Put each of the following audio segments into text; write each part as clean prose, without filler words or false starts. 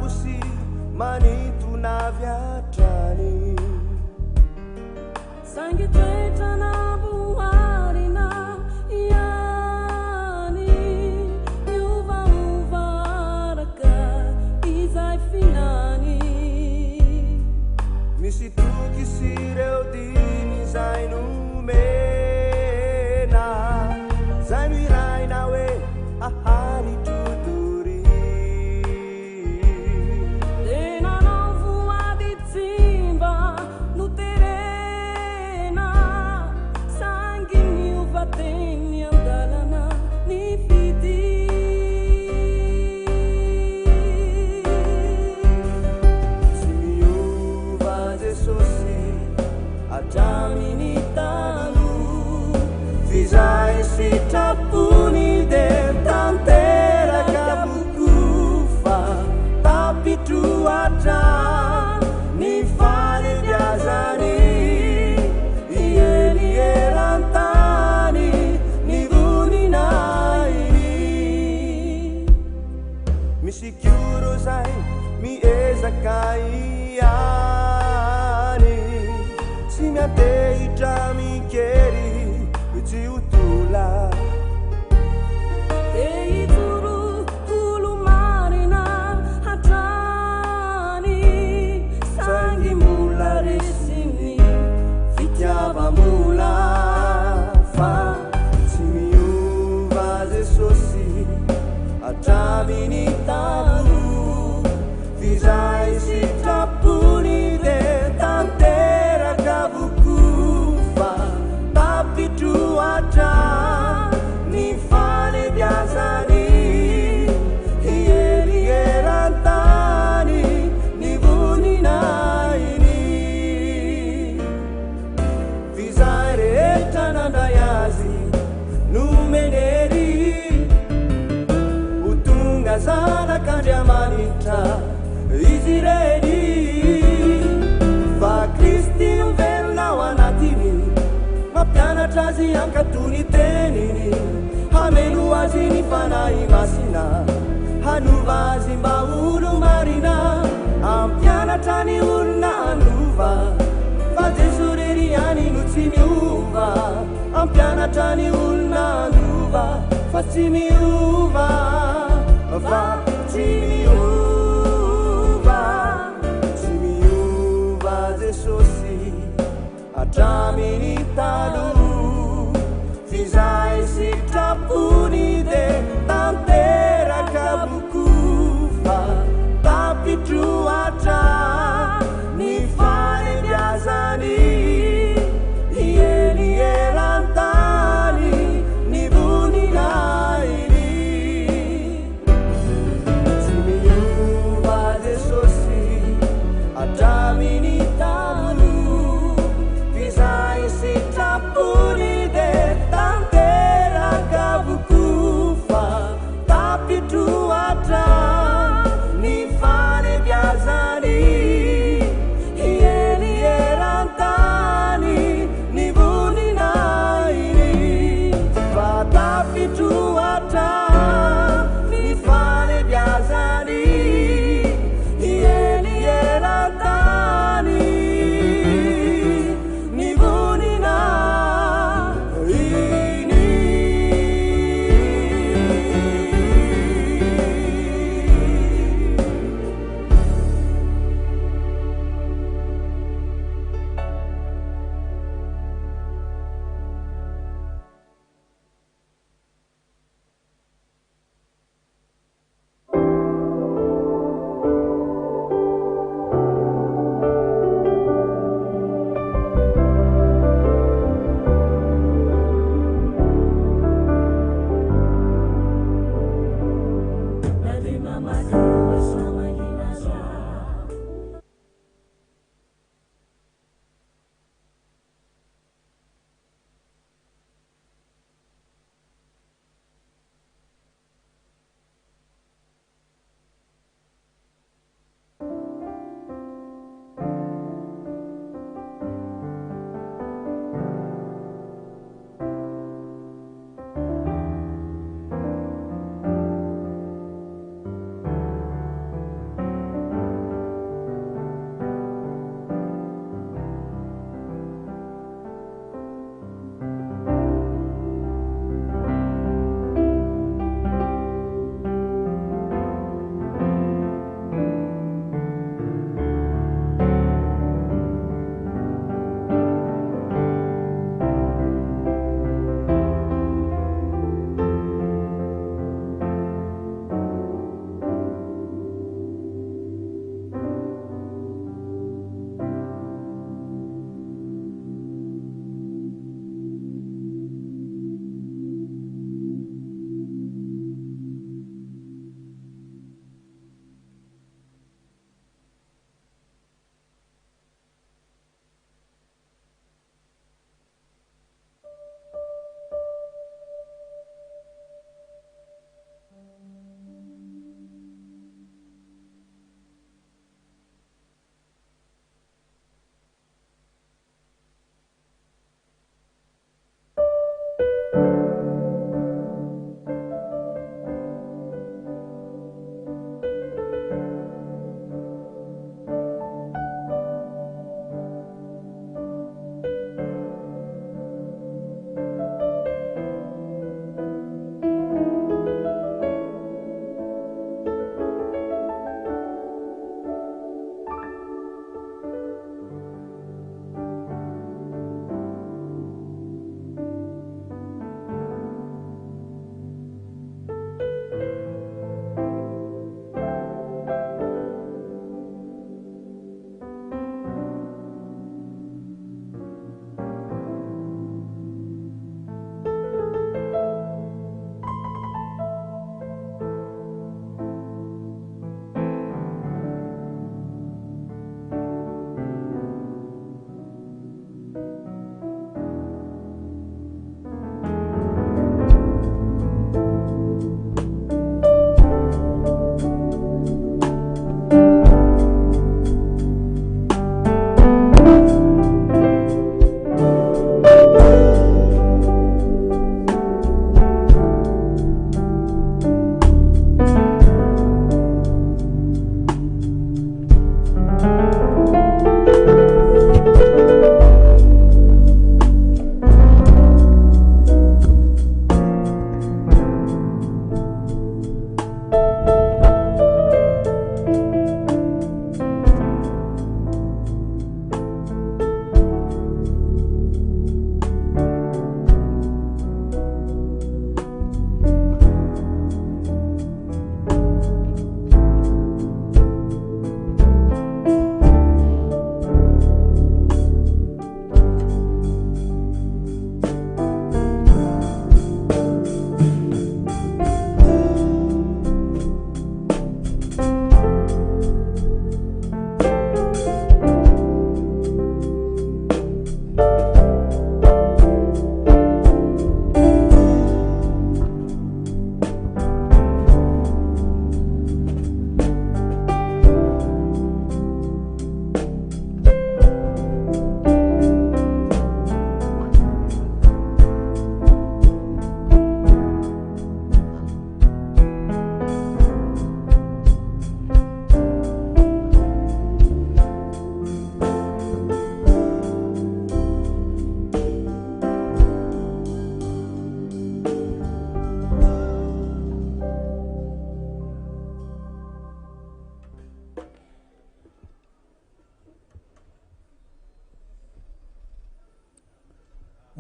Mitsabo sy manintona avy hatrany. Saingy toetra namboarina ihany, miovaova araka izay filany. Misy toky sy ireo diny izay nomena, izay nohiraina hoe haharitro doria. Dia nanao voady tsy mba noterena, saingy niova teny an-dalana ny fitia. Tsy miova Jesosy hatramin'ny taloha, f'izay sitrapony dia tanteraka avokoa, fa tapitro hatrany fahalebiazany, hiely eran-tany ny voninahiny. Misy koa izay miezaka ihany, tsy miantehitra mikery hoe tsy ho tola. Dia hijoro olo-marina hatrany, saingy mbola resin'ny fitiavam-bola. Fa tsy miova Jesosy hatramin'ny taloha, f'izay sitrapony dia tanteraka avokoa, fa tapitro hatrany fahalebiazany, hiely eran-tany ny voninahiny. F'izay rehetra nandray azy nomeny hery ho tonga zanak'Andriamanitra izy ireny. Fa Kristy no velona ao anatiny, mampianatra azy hankatò ny teniny, hameno azy ny Fanahy Masina, hanova azy mba ho olo-marina, hampianatra ny olona hanova, fa Jeso irery ihany no tsy miova, hampianatra ny olona hanova, fa tsy miova, fa tsy miova. Tsy miova Jesosy hatramin'ny taloha, f'izay sitrapony dia tanteraka avokoa, fa tapitro hatrany fahalebiazany, hiely eran-tany ny voninahiny. Tsy miova Jesosy hatramin'ny taloha, f'izay sitrapony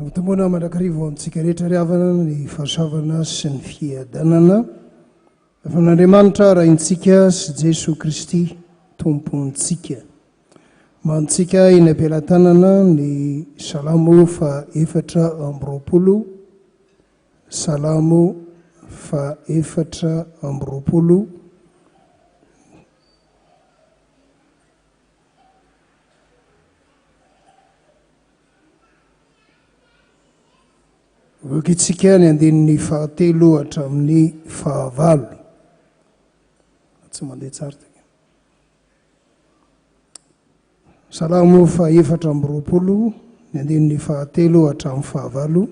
Mitomboana mandrakariva ho amintsika rehetra ry havana ny fahasoavana sy ny fiadanana avy amin'Andriamanitra Raintsika sy Jesoa Kristy Tompontsika. Mantsika eny am-pelatanana ny Salamo faha 24, Salamo faha 24. Vakintsika ny andininy fahatelo hatramin'ny fahavalo. Tsy mandeha tsara ity. Salamo faha-24, ny andininy fahatelo hatramin'ny fahavalo.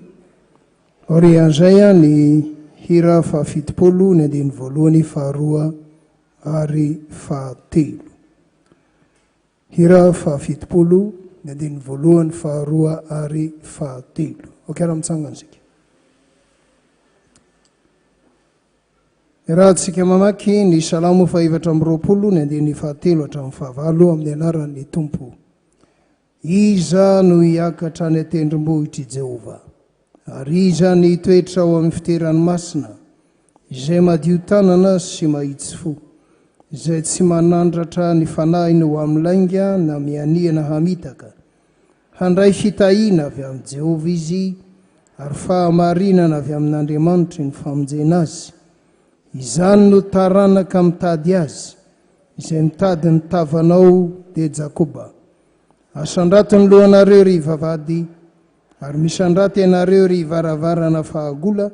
Aorian'izay ny hira faha-70, ny andininy voalohany, faharoa ary fahatelo. Hira faha-70, ny andininy voalohany, faharoa ary fahatelo. Ok, raha mitsangana isika. Iarahantsika mamaky ny Salamo faha-24, ny andininy fahatelo hatramin'ny fahavalo, amin'ny anaran'ny Tompo. Iza no hiakatra any an-tendrombohitr'i Jehovah? Ary iza ny hitoetra ao amin'ny fitoerany masina, izay madio tanana sy mahitsy fo, izay tsy manandratra ny fanahiny ho amin'ny lainga na mianiana hamitaka? Handray fitahiana avy amin'i Jehovah izy, ary fahamarinana avy amin'Andriamanitry ny famonjena azy. Izany no taranaka mitady azy, izay mitady ny tavanao, dia Jakoba. Asandrato ny lohanareo, ry vavahady, Ary misandrata ianareo, ry varavarana fahagola,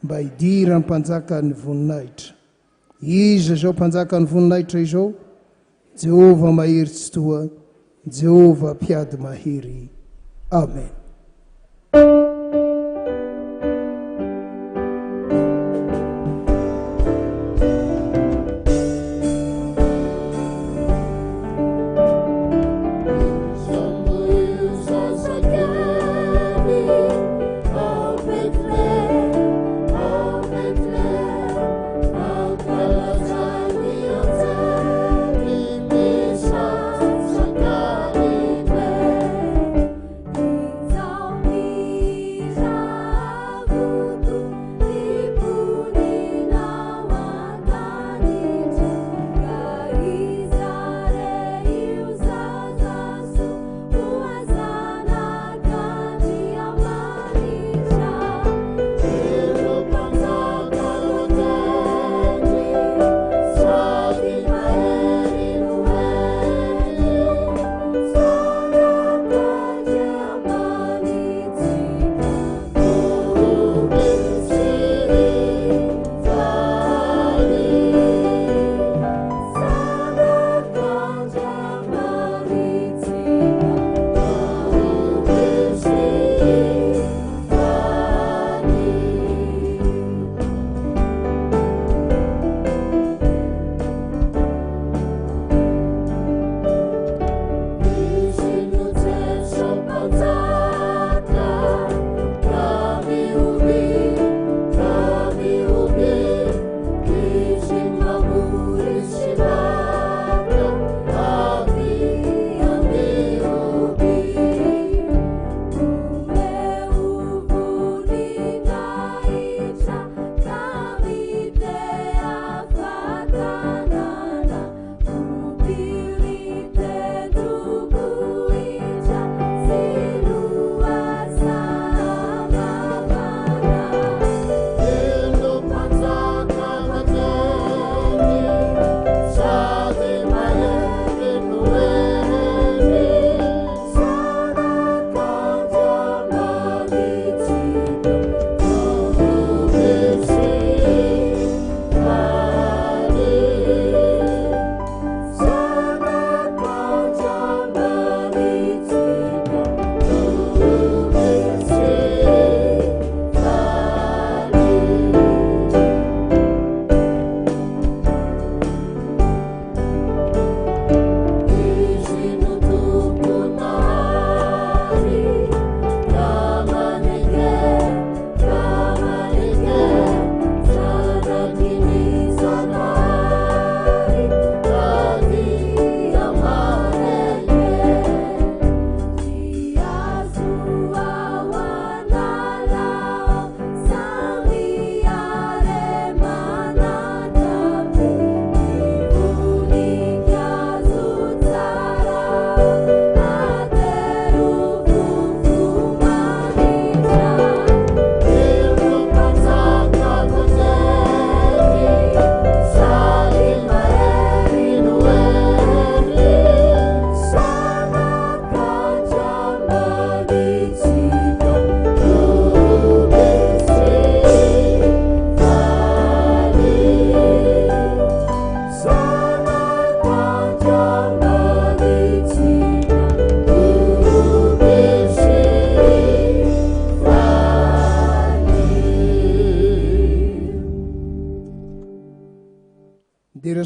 mba hidiran'ny Mpanjakan'ny voninahitra. Iza izao Mpanjakan'ny voninahitra izao? Jehovah Mahery Tsitoha, Jehovah Mpiady Mahery. Amen.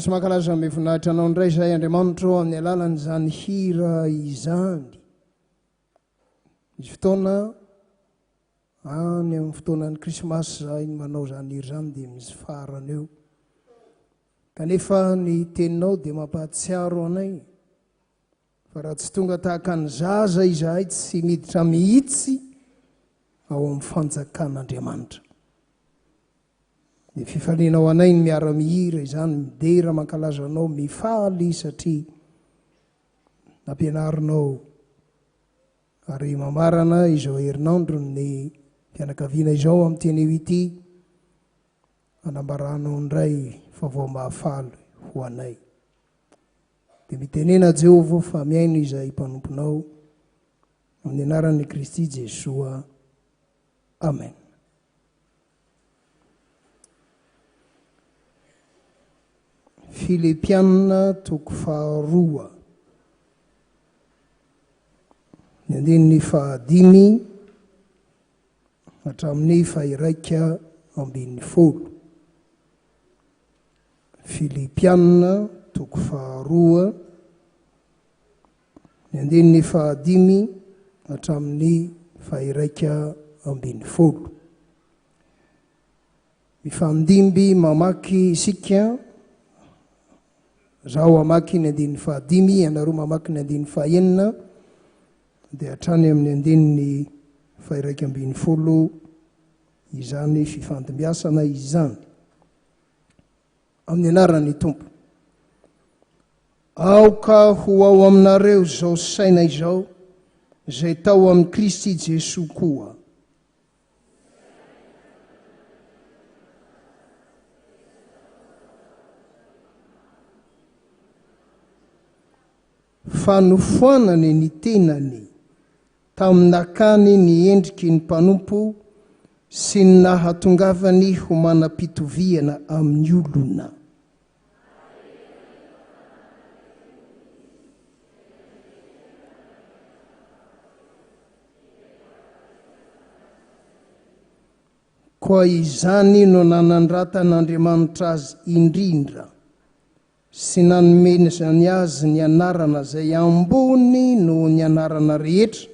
Midera sy mankalaza ny voninahitra Anao indray izahay Andriamanitra ô amin'ny alalan'izany hira izany. Misy fotoana any amin'ny fotoanan'ny Krismasy izahay ny manao izany hira izany dia misy farany eo. Kanefa ny teninao dia mampahatsiaro anay fa raha tsy tonga tahaka ny zaza izahay tsy miditra mihitsy ao amin'ny fanjakan'Andriamanitra. Ny fifaliana ho anay ny miara-mihira izany, midera mankalaza anao, mifaly satria nampianarinao ary mamarana izao herinandron'ny fianakaviana izao amin'ity anio ity, anambaranao indray vaovao mahafaly ho anay. Dia mitenena Jehovah fa mihaino izahay mpanomponao, amin'ny anaran'i Kristy Jesoa. Amen. Filipiana toko faharoa, ny andininy fahadimy hatramin'ny faha-11. Filipiana toko faharoa, ny andininy fahadimy hatramin'ny faha-11. Mifandimby mamaky isika, zaho hamaky ny andininy fahadimy, ianareo mamaky ny andininy fahenina, dia hatrany amin'ny andininy faha-11 izany fifandimbiasana izany. Amin'ny anaran'ny Tompo. Aoka ho ao aminareo izao saina izao, izay tao amin'i Kristy Jesoa koa. Fa nofoanany ny tenany tamin'ny nakany ny endriky ny mpanompo sy ny nahatongavany ho manam-pitoviana amin'ny olona. Koa izany no nanandratan'Andriamanitra azy indrindra sy nanomezany azy ny anarana izay ambony noho ny anarana rehetra,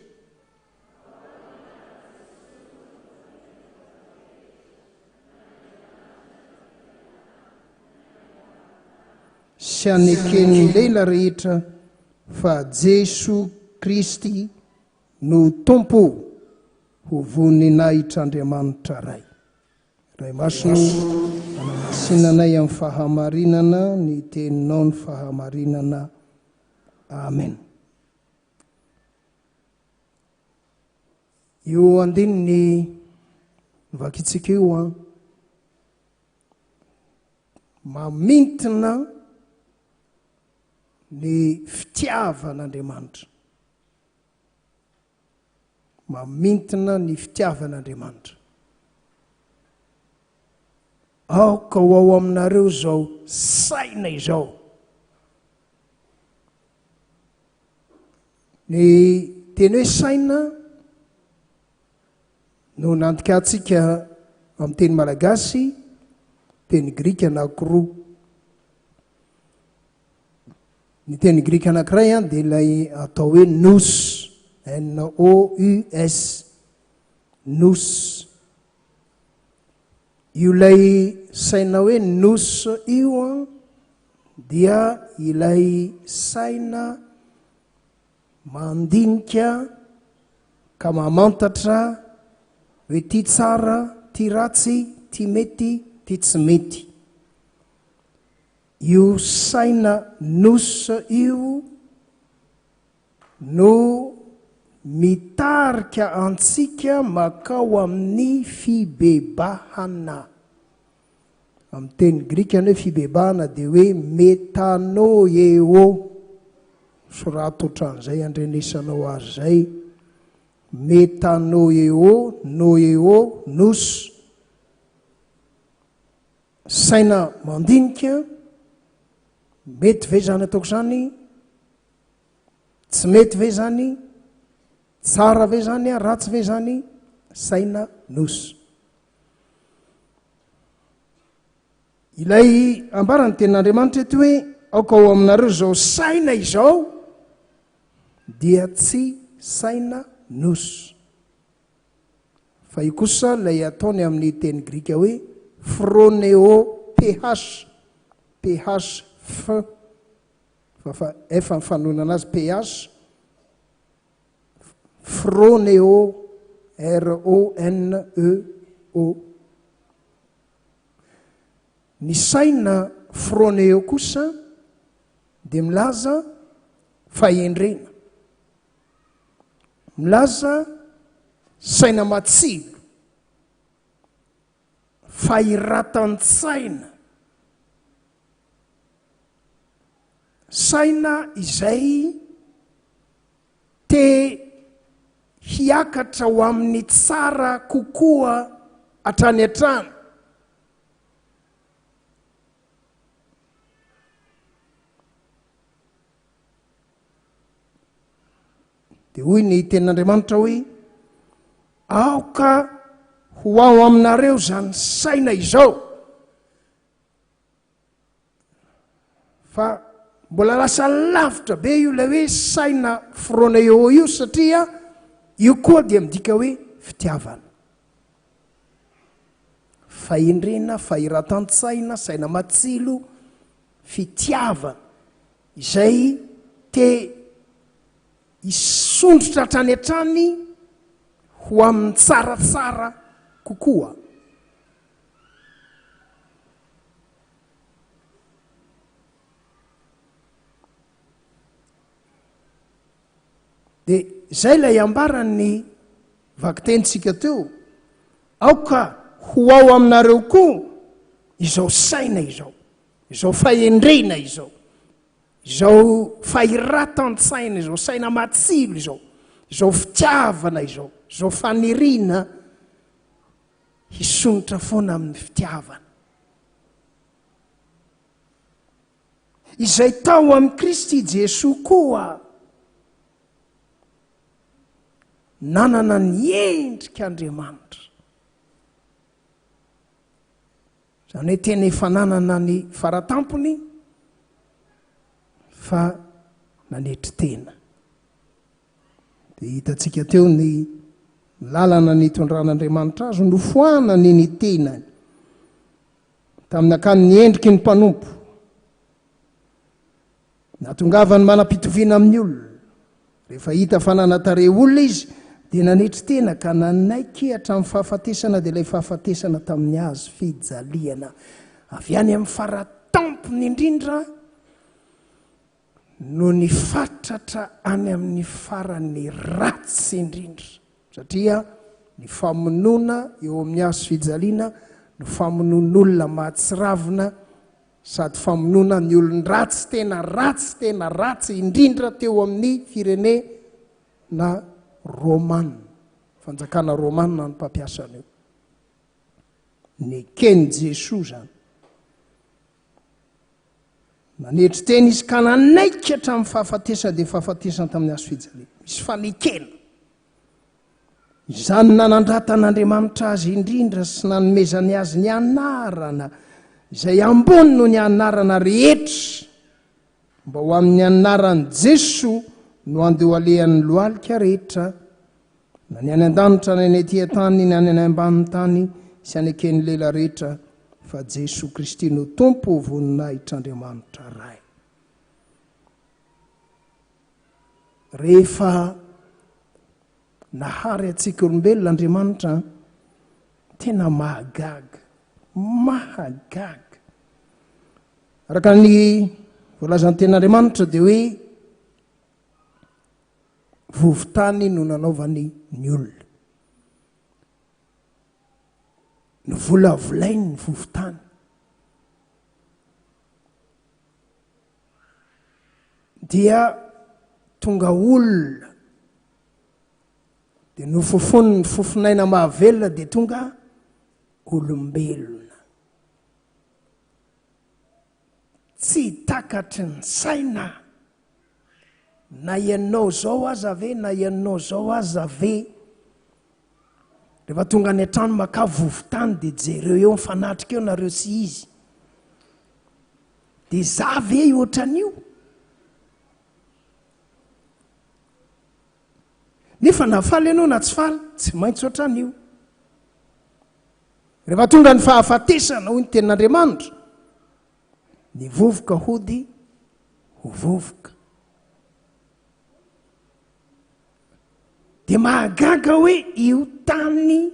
sy haneken'ny lela rehetra fa Jesoa Kristy no Tompo ho voninahitr'Andriamanitra Ray. Ray Masina o, anamasina anay amin'ny fahamarinana, ny Teninao ny fahamarinana. Amen. Io andininy vakintsika io an, mamintina ny fitiavan'Andriamanitra. Mamintina ny fitiavan'Andriamanitra. Aoka ho ao aminareo izao saina izao. Ny teny hoe saina no nandikantsika amin'ny teny malagasy, teny grika anankiroa. Ny teny grika anankiray dia ilay atao hoe nous, N-O-U-S, nous. Io ilay saina hoe nous io dia ilay saina mandinika ka mamantatra hoe ty tsara, ty ratsy, ty mety, ty tsy mety. Io saina nous io no mitarika antsika makao amin'ny fibebahana. Amin'ny teny grika ny hoe fibebahana dia hoe metanoeo. Soraty ohatran'izay andrenesanao azy izay. Metanoeo, noeo, nous. Saina mandinika, mety ve izany ataoko izany? Tsy mety ve izany? Tsara ve izany? Ratsy ve izany? Saina nosy. Ilay ambaran'ny tenin'Andriamanitra eto hoe aoka ho aminareo izao saina izao dia tsy saina nous. Fa io kosa ilay ataony amin'ny teny grika hoe phroneo ph, ph f, fa fa f ny fanononana azy ph, phroneo, r o n e o. Ny saina phroneo kosa dia milaza fahendrena, milaza saina matsilo, fahiratan-tsaina, saina izay te hiakatra ho amin'ny tsara kokoa hatrany hatrany. Dia hoy ny tenin'Andriamanitra hoe, aoka ho ao aminareo izany saina izao. Fa mbola lasa lavitra be io ilay hoe saina phroneo io satria io koa dia midika hoe fitiavana. Fahendrena, fahiratan-tsaina, saina matsilo, fitiavana izay te hisondrotra hatrany hatrany ho amin'ny tsaratsara kokoa. Dia izay ilay ambaran'ny vakitenintsika teo, aoka ho ao aminareo koa izao saina izao, izao fahendrena izao, izao fahiratan-tsaina izao, saina matsilo izao, izao fitiavana izao, izao faniriana hisonitra foana amin'ny fitiavana. Izay tao amin'i Kristy Jesoa koa nanana ny endrik'Andriamanitra. Izany hoe tena efa nanana ny faratampony fa nanetry tena. Dia hitantsika teo ny lalana nitondran'Andriamanitra azy, nofoanany ny tenany tamin'ny nakany ny endriky ny mpanompo, natongavany manam-pitoviana amin'ny olona. Rehefa hita fa nanatarehy olona izy, dia nanetry tena ka nanaiky hatramin'ny fahafatesana, dia ilay fahafatesana tamin'ny hazo fijaliana avy any amin'ny faratampony indrindra no nifatratra any amin'ny farany ratsy indrindra, satria ny famonoana eo amin'ny hazo fijaliana no famonoan'olona mahatsiravina sady famonoana ny olon-dratsy tena ratsy tena ratsy indrindra teo amin'ny firenena romana, fanjakana romana no mpampiasa an'io. Neken'i Jesoa izany. Nanetry tena izy ka nanaiky hatramin'ny fahafatesana, dia fahafatesana tamin'ny hazo fijaliana. Misy fanekena. Izany nanandratan'Andriamanitra azy indrindra sy nanomezany azy ny anarana izay ambony noho ny anarana rehetra, mba ho amin'ny anaran'i Jesoa no andohalehan'ny lohalika rehetra, Na ny any an-danitra na ny ety an-tany na ny any ambanin'ny tany sy any eken'ny lela rehetra fa Jesoa Kristy no Tompo voninahitr'Andriamanitra Ray. Rehefa nahary antsika olombelona Andriamanitra, tena mahagaga, mahagaga. Araka ny voalazan'ny tenin'Andriamanitra dia hoe Vovon-tany no nanaovany ny olona. Novolavolainy ny vovon-tany. Dia tonga olona. Dia nofofoniny ny fofon'aina mahavelona dia tonga olombelona. Tsy takatry ny saina. Na ianao zao aza ve, na ianao zao aza ve, rehefa tonga any an-trano makà vovon-tany dia jereo eo, mifanatrika eo nareo sy izy. Dia za ve ohatran'io? Nefa na faly ianao na tsy faly, tsy maintsy ohatran'io. Rehefa tonga ny fahafatesana, hoy ny tenin'Andriamanitra, ny vovoka hody ho vovoka. Dia mahagaga hoe io tany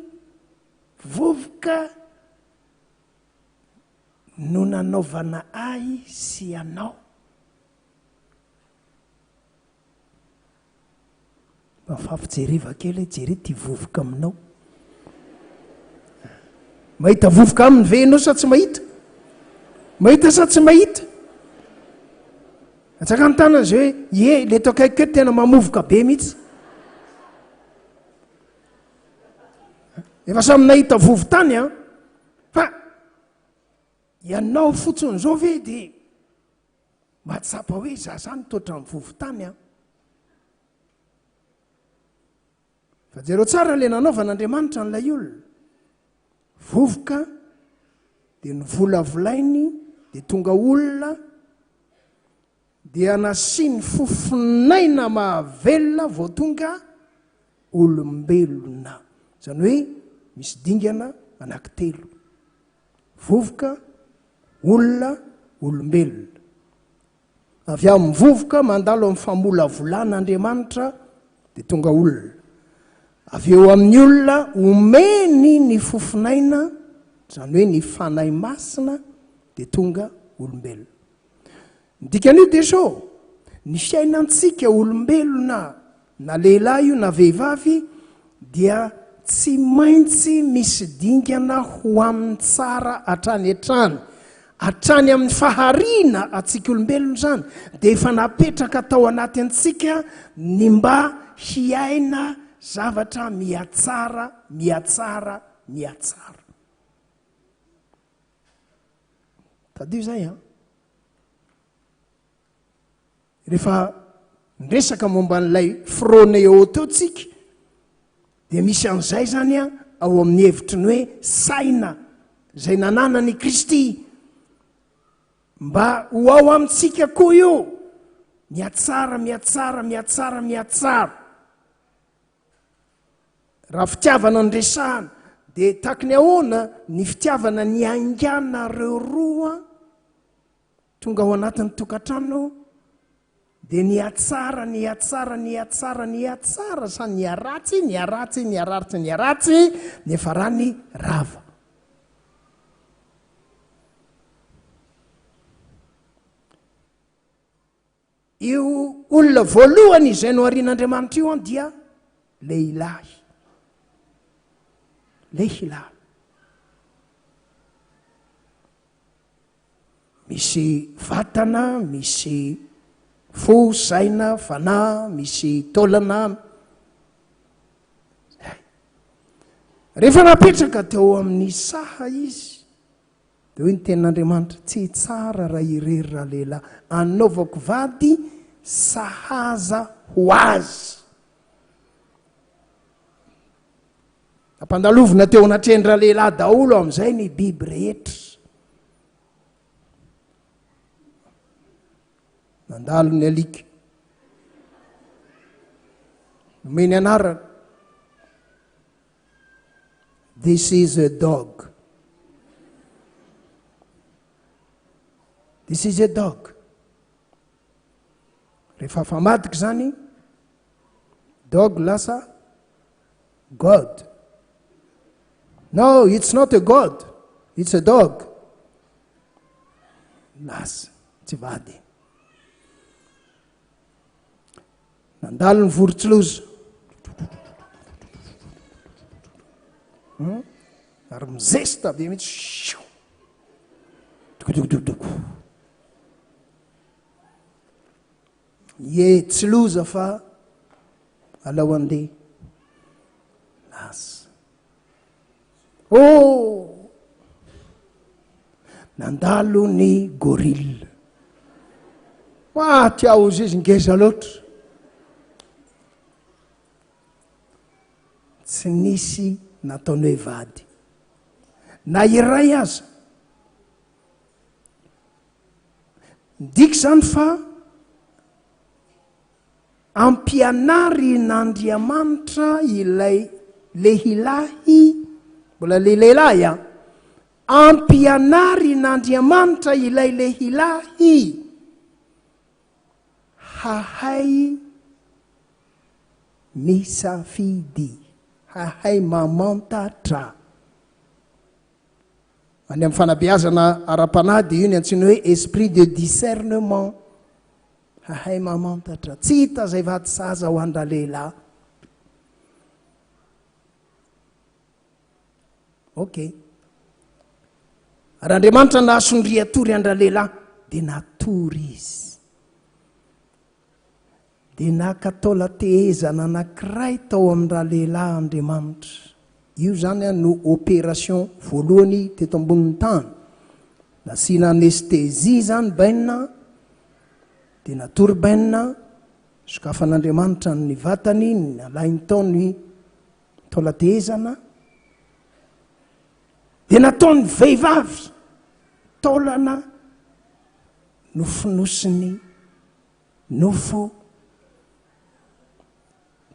vovoka no nanaovana ahy sy ianao. Mba mifampijereva kely hoe jereo ity vovoka aminao. Mahita vovoka aminy ve ianao sa tsy mahita? Mahita sa tsy mahita? Atsaka ny tanana izay hoe ie, le eto akaikiko eto tena mamovoka be mihitsy. Efa samy nahita vovo tany an. Fa ianao fotsiny izao ve dia mahatsapa hoe za zany toatra ny vovo tany an. Fa jereo tsara le nanaovan'Andriamanitra an'ilay olona. Vovoka dia novolavolainy dia tonga olona dia nasiany fofonaina mahavelona vao tonga olombelona. Izany hoe misy dingana anankitelo. Vovoka, olona, olombelona. Avy amin'ny vovoka mandalo amin'ny famolavolana Andriamanitra dia tonga olona. Avy eo amin'ny olona omeny ny fofon'aina, izany hoe ny Fanahy Masina, dia tonga olombelona. Ny dikan'io dia izao, ny fiainantsika olombelona Na lehilahy io na vehivavy dia tsy maintsy misy dingana ho amin'ny tsara hatrany hatrany. Hatrany amin'ny fahariana antsika olombelona izany dia efa napetraka tao anaty antsika ny mba hiaina zavatra mihatsara, mihatsara, mihatsara. Tadidio izay an! Rehefa niresaka momba an'ilay phroneo teo tsika dia misy an'izay izany ao amin'ny hevitry ny hoe saina izay nananan'i Kristy mba ho ao amintsika koa io mihatsara mihatsara mihatsara mihatsara raha fitiavana ny resahana dia taky ny ahoana ny fitiavana ny ainganareo roa Tonga ao anatin'ny tokantrano dia nihatsara, nihatsara, nihatsara, nihatsara sa niharatsy, niharatsy, niharartsy, niharatsy, niafarany rava. Io olona voalohany izay noharian'Andriamanitra io an dia lehilahy. Lehilahy. Misy vatana, misy fo, saina, fanahy, misy taolana. Zay. Rehefa napetraka teo amin'ny saha izy, dia hoy ny tenin'Andriamanitra, tsy tsara raha irery ralehilahy, anaovako vady sahaza ho azy. Nampandalovina teo anatrehan-dralehilahy daholo amin'izay ny biby rehetra. Nandalo ny alika. Nomeny anarana. This is a dog. This is a dog. Rehefa afamadika izany, dog lasa God. No, it's not a God. It's a dog. Lasa, tsy vady. Nandalo ny vorontsiloza. Hmm? Ary mizesta be mihitsy. Dokodododoko. Ie, tsy loza fa alao andeha. Lasa. Oh! Nandalo ny gorille. Maty aho ozy izy ngeza loatra. Tsy nisy nataony hoe vady. Na iray aza. Midika izany fa ampianarin'Andriamanitra ilay lehilahy, mbola le lehilahy an, ampianarin'Andriamanitra ilay lehilahy hahay misafidy, hahay mamantatra. Any amin'ny fanabeazana ara-panahy dia io ny antsoina hoe esprit de discernement. Hahay mamantatra. Tsy hita izay vady sahaza ho an-dralehilahy. Ok. Ary Andriamanitra nahasondriatory an-dralehilahy dia natory izy. Dia naka taolan-tehezana anankiray tao amin-dralehilahy Andriamanitra. Io izany no opération voalohany teto ambonin'ny tany. Nasiana anesthésie izany bainina, dia natory bainina, sokafan'Andriamanitra ny vatany, nalainy tao ny taolan-tehezana, dia nataon'ny vehivavy taolana nofonosiny Nofo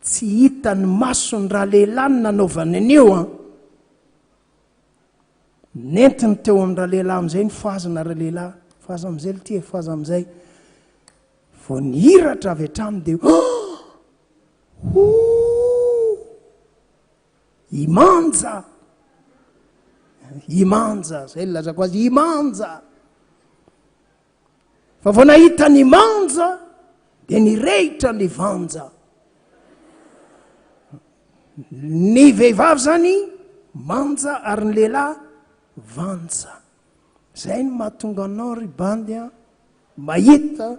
tsy hitan'ny masony ralehilahy ny nanaovany an'io an! Nentiny teo amin'ny ralehilahy amin'izay ny fohazana ralehilahy, fohaza amin'izay lty e, fohaza amin'izay. Vao nihiratra avy hatrany dia oh! I Manja! I Manja, zay ny lazako azy, i Manja! Fa vao nahita ny manja dia nirehitra ny vanja. Ny vehivavy zany manja ary ny lehilahy vanja. Zay no mahatonga anao ry bandy a, mahita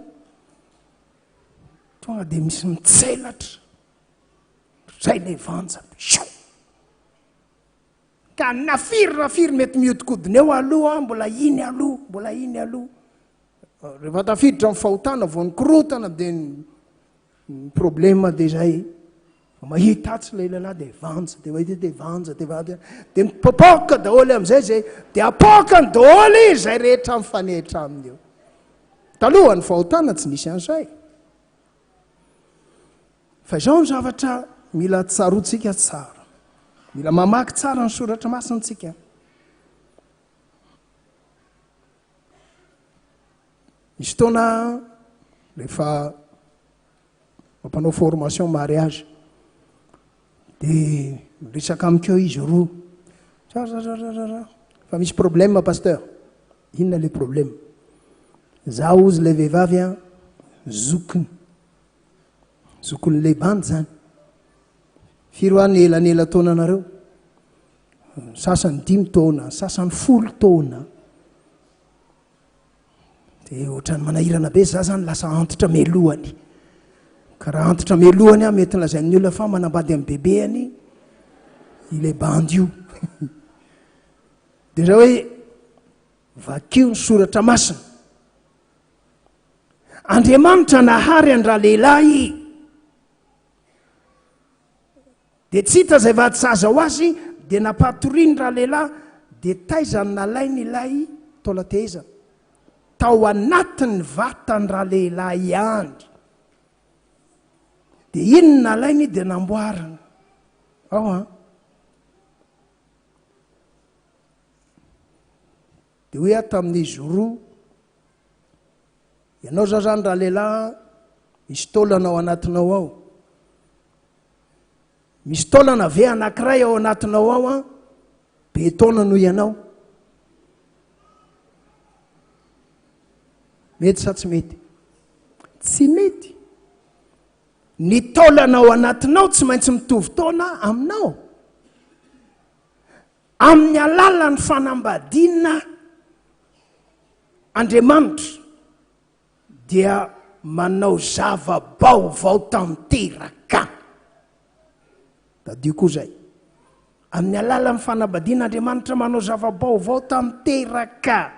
tonga dia misy mitselatra. Zay le vanja. Ka na firy na firy mety mihodinkodina eo aloha, mbola iny aloha, mbola iny aloha. Rehefa tafiditra amin'ny fahotana vao nikorontana dia ny problema dia izay. Mahita atsy ilay lehilahy dia vanja, dia mahita dia vanja, dia vanja. Dia mipopoka daholo amin'izay izay, dia apoakany daholo izay rehetra mifanehitra aminy eo. Talohan'ny fahotana tsy nisy an'izay. Fa izao ny zavatra mila tsaroantsika tsara. Mila mamaky tsara ny soratra masina tsika. Misy fotoana rehefa mampanao formation mariage dia miresaka amiko eo izy roa. Rarararara. Fa misy problème pasteur. Inona le problème? Za ozy ilay vehivavy an, zokiny. Zokin'ilay bandy zany. Firy hoa ny elanelan-taonanareo? Ny sasany dimy taona, ny sasany folo taona. Dia ohatran'ny manahirana be za zany lasa antitra melohany. Ka raha antitra melohany aho mety lazain'ny olona fa manambady amin'ny bebeany ilay bandy io. Dia zay hoe vakio ny soratra masina. Andriamanitra nahary an-dralehilahy dia tsy hita izay vady sahaza ho azy dia nampatoriany ralehilahy dia taiza no nalainy ilay taolan-tehezana? Tao anatin'ny vatan-dralehilahy ihany. Dia iny no nalainy dia namboarina. Ao an. Dia hoy aho tamin'izy roa, Ianao zao zany ralehilahy misy taolana ao anatinao ao. Misy taolana ve anankiray ao anatinao ao an? Be taona noho ianao. Mety sa tsy mety? Tsy mety. Ny taolana ao anatinao tsy maintsy mitovy taona aminao. Amin'ny alalan'ny fanambadiana Andriamanitra dia manao zava-baovao tanteraka. Tadidio koa izay. Amin'ny alalan'ny fanambadiana Andriamanitra manao zava-baovao tanteraka.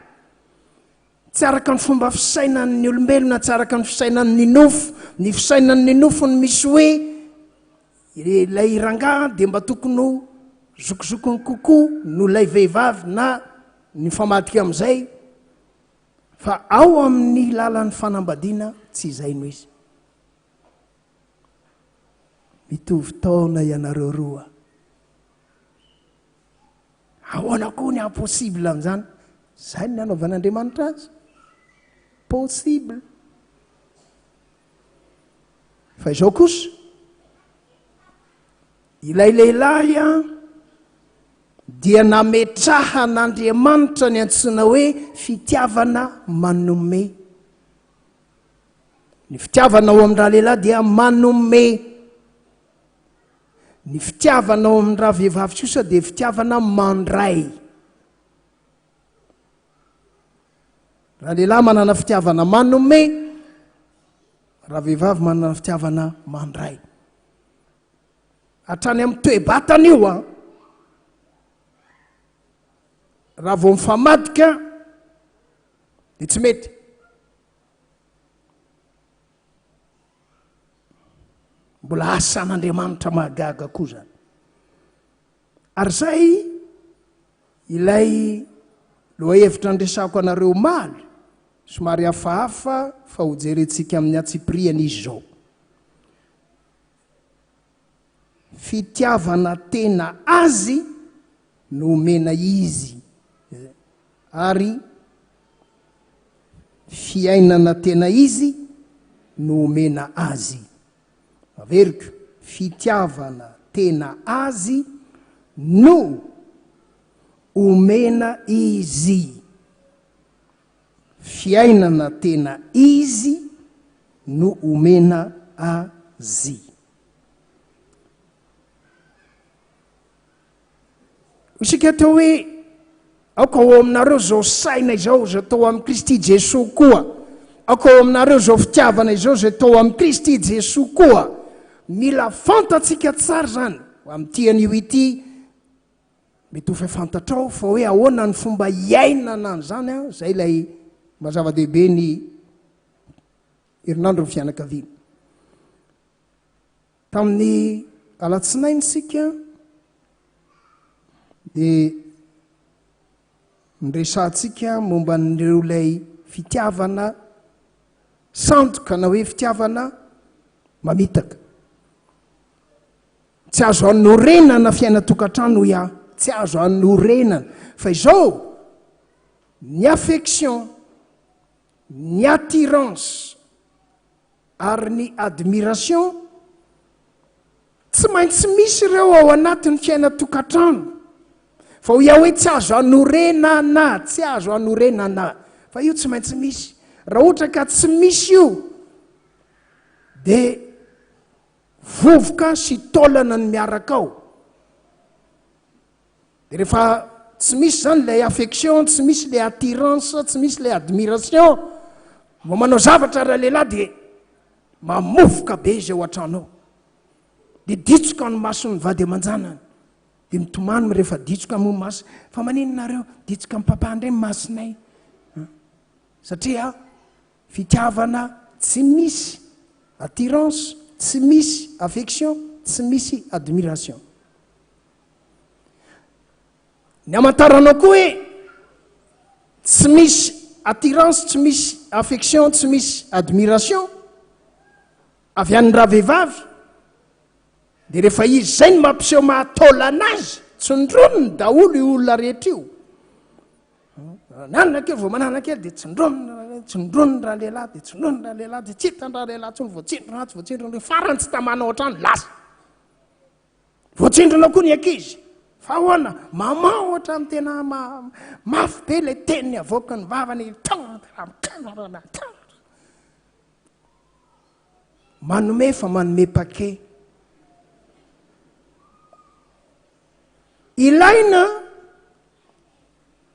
Tsy araka ny fomba fisainan'ny olombelona, tsy araka ny fisainan'ny nofo. Ny fisainan'ny nofo no misy hoe Ilay rangahy dia mba tokony ho zokizokiny kokoa noho ilay vehivavy na ny mifamadika amin'izay. Fa ao amin'ny lalan'ny fanambadiana tsy izay no izy. Mitovy taona ianareo roa. Ahoana koa ny impossible amin'izany? Izay no nanaovan'Andriamanitra azy. Possible. Fa izao kosa, ilay lehilahy an, dia nametrahan'Andriamanitra ny antsoina hoe fitiavana manome. Ny fitiavana ao amin'ny ralehilahy dia manome. Ny fitiavana ao amin'ny ravehivavy kosa dia fitiavana mandray. Ralehilahy manana fitiavana manome, ravehivavy manana fitiavana mandray. Hatrany amin'ny toe-batana io an. Raha vao mifamadika dia tsy mety. Mbola asan'Andriamanitra mahagaga koa zany. Ary zay ilay lohahevitra andresako anareo omaly, somary hafahafa fa hojerentsika amin'ny antsipiriany izy izao. Fitiavana tena azy no omena izy ary fiainana tena izy no omena azy. Averiko, fitiavana tena azy no omena izy. Fiainana tena izy no omena azy. Isika atao hoe aoka ao aminareo izao saina izao izay tao amin'i Kristy Jesoa koa. Aoka ao aminareo izao fitiavana izao izay tao amin'i Kristy Jesoa koa. Mila fantatsika tsara izany amin'ity anio ity. Mety ho efa fantatrao fa hoe ahoana ny fomba iainana an'izany an, izay ilay maha zava-dehibe ny herinandron'ny fianakaviana. Tamin'ny alatsinainy isika dia niresahantsika momba an'ireo ilay fitiavana sandoka na hoe fitiavana mamitaka. Tsy azo anorenana fiainan-tokantrano hoy aho, tsy azo anorenana. Fa izao, ny affection, ny attirance, Ary ny admiration, tsy maintsy misy ireo ao anatin'ny fiainan-tokantrano. Fa hoy aho hoe tsy azo anorenana, tsy azo anorenana. Fa io tsy maintsy misy. Raha ohatra ka tsy misy io, dia vovoka sy taolana ny miaraka ao. Dia rehefa tsy misy izany ilay affection, tsy misy ilay attirance, tsy misy ilay admiration, vao manao zavatra ralehilahy dia mamovoka be izy ao an-trano ao. Dia ditsoka ny mason'ny vady aman-janany. Dia mitomany rehefa ditsoka moa maso. Fa maninona nareo? Ditsoka amin'ny papa indray ny masonay. Satria fitiavana tsy misy attirance, tsy misy affection, tsy misy admiration. Ny hamantaranao koa hoe tsy misy attirance, tsy misy affection, tsy misy admiration avy any ravehivavy, dia rehefa izy izay no mampiseho mahataolana azy, tsindroniny daholo io olona rehetra io. Nanana kely vao manana kely dia tsindroniny, tsindroniny ralehilahy, dia tsindroniny ralehilahy, dia tsy hitany ralehilahy intsony, voatsindrona atsy, voatsindrona, farany tsy tamana ao an-trano, lasa. Voatsindrona koa ny ankizy. Fa ahoana? Maman ohatran'ny tena mafy be ilay teny avoakan'ny vavany. Manome fa manome paquet. Ilaina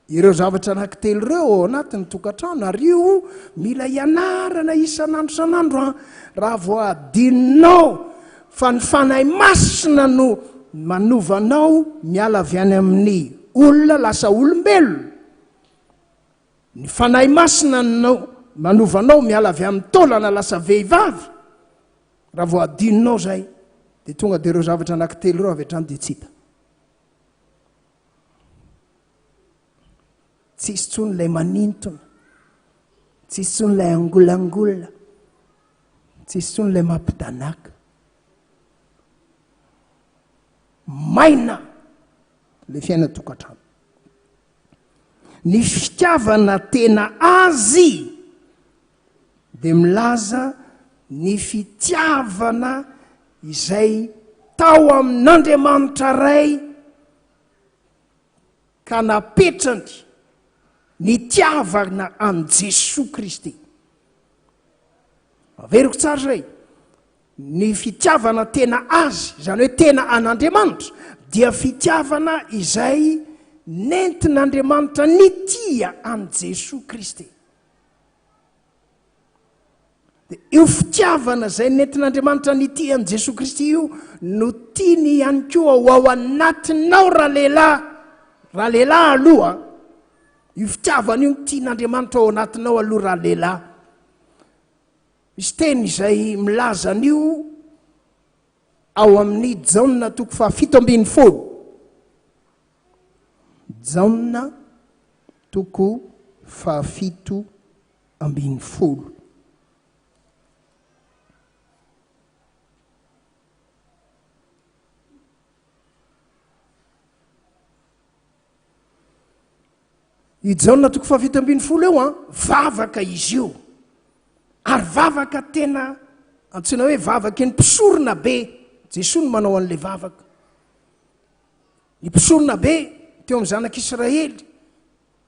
Ireo zavatra anankitelo ireo ao anatin'ny tokantrano ary io mila ianarana isan'andro isan'andro an! Raha vao adinonao fa ny Fanahy Masina no manova anao miala avy any amin'ny olona lasa olombelona, ny Fanahy Masina no manova anao miala avy amin'ny taolana lasa vehivavy, raha vao adinonao izay dia tonga dia ireo zavatra anankitelo ireo avy hatrany dia tsy hita. Tsisy intsony ilay manintona. Tsisy intsony ilay angolangola, tsisy intsony ilay mampidanaka. Maina ilay fiainan-tokantrano. Ny fitiavana tena azy dia milaza ny fitiavana izay tao amin'Andriamanitra Ray ka napetrany nitiavana an'i Jesoa Kristy. Averiko tsara izay. Ny fitiavana tena Azy, izany hoe tena an'Andriamanitra, dia fitiavana izay nentin'Andriamanitra nitia an'i Jesoa Kristy. Dia io fitiavana izay nentin'Andriamanitra nitia an'i Jesoa Kristy io no tiany ihany koa ho ao anatinao ralehilahy, ralehilahy aloha, io fitiavana io no tian'Andriamanitra ao anatinao aloha ralehilahy. Misy teny izay milaza an'io ao amin'ny Jaona toko fahafito ambinifolo. Jaona toko 17. I Jaona toko faha-17 eo an, vavaka izy io. Ary vavaka tena antsoina hoe vavaky ny mpisorona be. Jesoa no manao an'ilay vavaka. Ny mpisorona be teo amin'ny zanak'Israely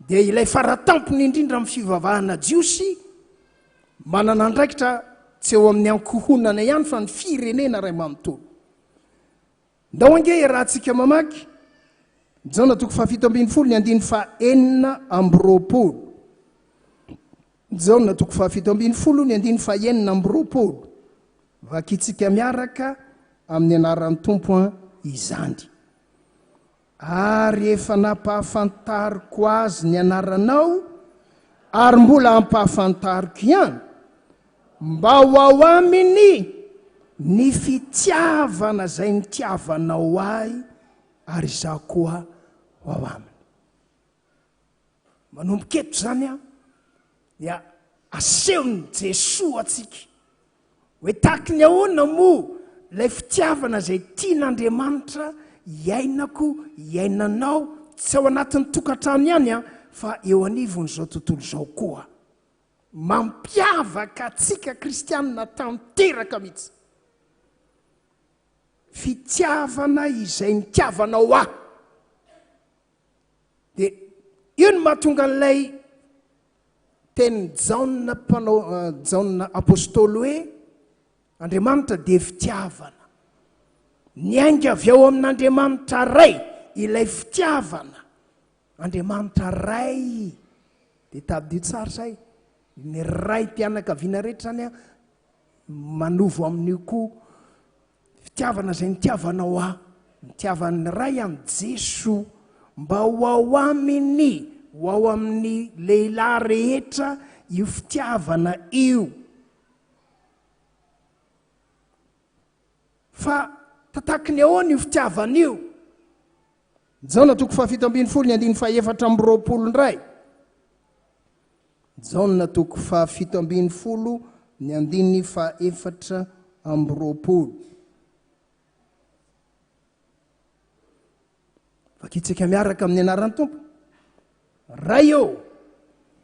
dia ilay faratampony indrindra amin'ny fivavahana jiosy, manana andraikitra tsy eo amin'ny ankohonana ihany fa ny firenena iray manontolo. Ndao ange iarahantsika mamaky Jaona toko faha-17 ny andininy faha-26. Jaona toko faha-17 ny andininy faha-26. Vakintsika miaraka amin'ny anaran'ny Tompo izany. Ary efa nampahafantariko azy ny anaranao, ary mbola hampahafantariko ihany, mba ho ao aminy ny fitiavana izay nitiavanao ahy, ary izaho koa ho ao aminy. Manomboka eto izany an, dia asehon'i Jesoa antsika hoe tahaky ny ahoana moa ilay fitiavana izay tian'Andriamanitra hiainako, hiainanao, tsy ao anatin'ny tokantrano ihany an, fa eo anivon'izao tontolo izao koa. Mampiavaka antsika kristianina tanteraka mihitsy. Fitiavana izay nitiavanao ahy. Dia io no mahatonga an'ilay tenin'i Jaona mpanao Jaona apostoly hoe Andriamanitra dia fitiavana. Niainga avy ao amin'Andriamanitra Ray ilay fitiavana. Andriamanitra Ray. Dia tadidio tsara izay. Ny raim-pianakaviana rehetra izany manovo amin'io koa. Fitiavana izay nitiavanao ahy, nitiavan'ny Ray an'i Jesoa, mba ho ao aminy, ho ao amin'ny lehilahy rehetra io fitiavana io. Fa tataky ny ahoana io fitiavana io? Jaona toko faha-17 ny andininy faha-24 indray. Jaona toko faha-17 ny andininy faha-24. Vakintsika miaraka amin'ny anaran'ny Tompo. Ray ô,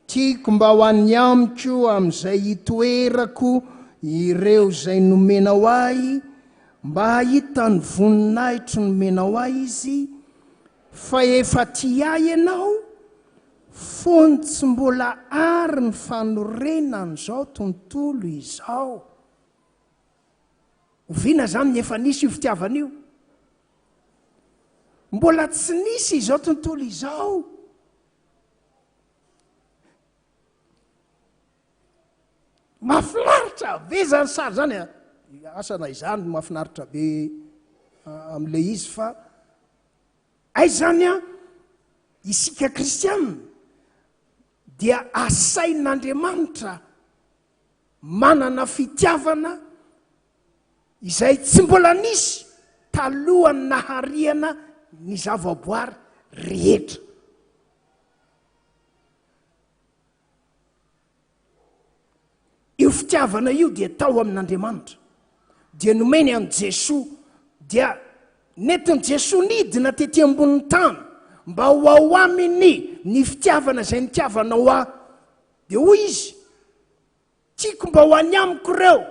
tiako mba ho any amiko amin'izay hitoerako ireo izay nomenao ahy, mba hahita ny voninahitro nomenao ahy izy, fa efa tia ahy ianao, fony tsy mbola àry ny fanorenan'izao tontolo izao. Oviana izany ny efa nisy io fitiavana io? Mbola tsy nisy izao tontolo izao. Mahafinaritra be izany sary izany a. Asa na izany no mahafinaritra be amin'ilay izy fa aiza izany a, isika kristianina dia asain'Andriamanitra manana fitiavana izay tsy mbola nisy talohan'ny nahariana ny zavaboary rehetra. Io fitiavana io dia tao amin'Andriamanitra, dia nomeny an'i Jesoa, dia nentin'i Jesoa nidina tety ambonin'ny tany mba ho ao aminy ny fitiavana izay nitiavanao ahy. Dia hoy Izy, Tiako mba ho any amiko ireo,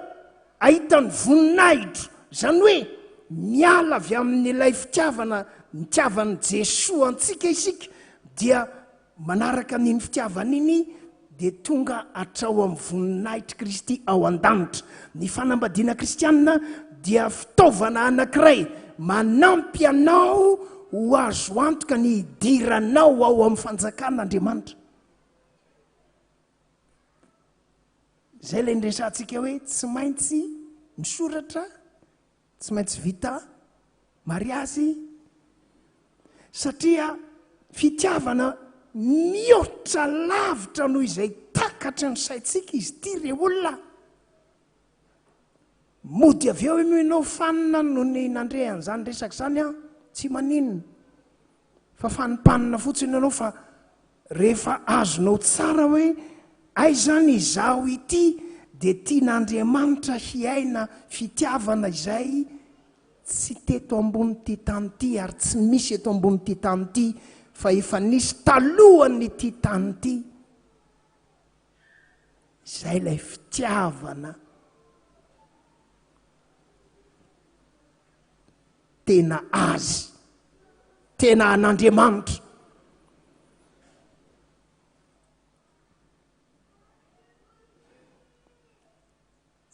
hahita ny voninahitro. Izany hoe miala avy amin'ilay fitiavana nitiavan'i Jesoa antsika isika dia manaraka an'iny fitiavana iny dia tonga hatrao amin'ny voninahitr'i Kristy ao an-danitra. Ny fanambadiana kristianina dia fitaovana anankiray manampy anao ho azo antoka ny hidiranao ao amin'ny fanjakan'Andriamanitra. Izay ilay niresahantsika hoe tsy maintsy misoratra, tsy maintsy vita mariazy, satria fitiavana mihoatra lavitra noho izay takatry ny saintsika izy ity re olona. Mody avy eo moa ianao fanina noho ny nandre an'izany resaka izany an, tsy maninona fa fanimpanina fotsiny ianao fa rehefa azonao tsara hoe aiza any izaho ity dia tian'Andriamanitra hiaina fitiavana izay tsy teto ambonin'ity tany ity ary tsy misy eto ambonin'ity tany ity fa efa nisy talohan'ity tany ity. Izay ilay fitiavana tena azy, tena an'Andriamanitra.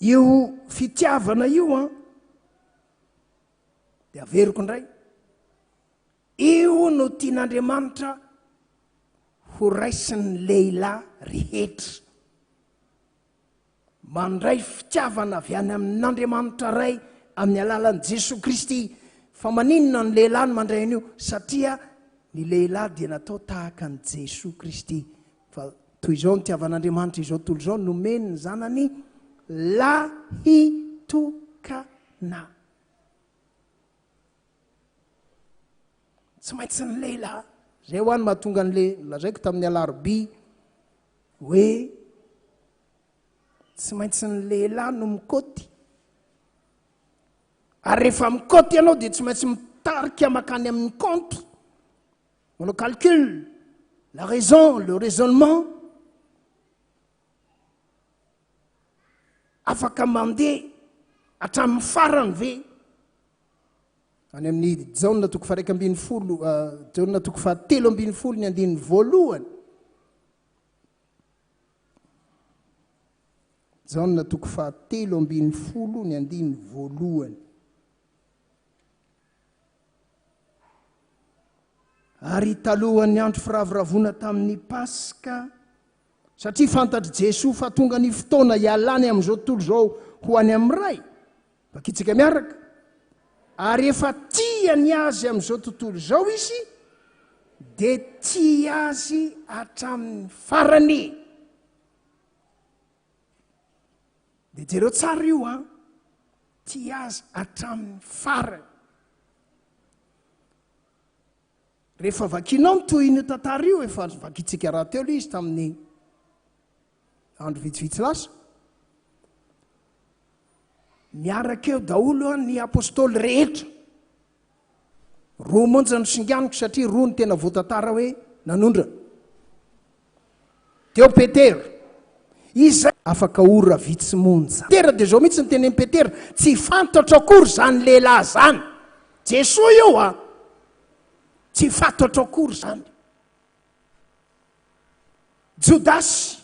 Io fitiavana io an, dia averiko indray, Io no tian'Andriamanitra ho raisin'ny lehilahy rehetra. Mandray fitiavana avy any amin'Andriamanitra Ray amin'ny alalan'i Jesoa Kristy. Fa maninona ny lehilahy no mandray an'io? Satria ny lehilahy dia natao tahaka an'i Jesoa Kristy. Fa toy izao nitiavan'Andriamanitra izao tontolo izao, nomeny ny Zanany lahitokana. Tsy maintsy ny lehilahy. Zay ho any mahatonga an'le lazaiko tamin'ny alarobia hoe tsy maintsy ny lehilahy no mikoty. Ary rehefa mikoty ianao dia tsy maintsy mitarika makany amin'ny compte. Manao calcul, la raison, le raisonnement. Afaka mandeha hatramin'ny farany ve? Any amin'ny Jaona toko faha 11, Jaona toko faha 13 ny andininy voalohany. Jaona toko faha 13 ny andininy voalohany. Ary talohan'ny andro firavoravoana tamin'ny Paska, satria fantatr'i Jesoa fa tonga ny fotoana hialany amin'izao tontolo izao ho any amin'ny Ray, Vakintsika miaraka. Ary efa tia ny azy amin'izao tontolo izao izy, dia tia azy hatramin'ny farany. Dia jereo tsara io an, tia azy hatramin'ny farany. Rehefa vakinao ny tohin'io tantara io, efa vakintsika rahateo ilay izy tamin'ny andro vitsivitsy lasa. Miaraka eo daholo ny apostoly rehetra. Roa monja no singaniko satria roa no tena voatantara hoe nanondrana. Teo Petera. Izay afaka ora vitsy monja. Petera dia izao mihitsy ny tenin'i Petera, tsy fantatro akory izany lehilahy izany. Jesoa io a! Tsy fantatro akory izany. Jodasy.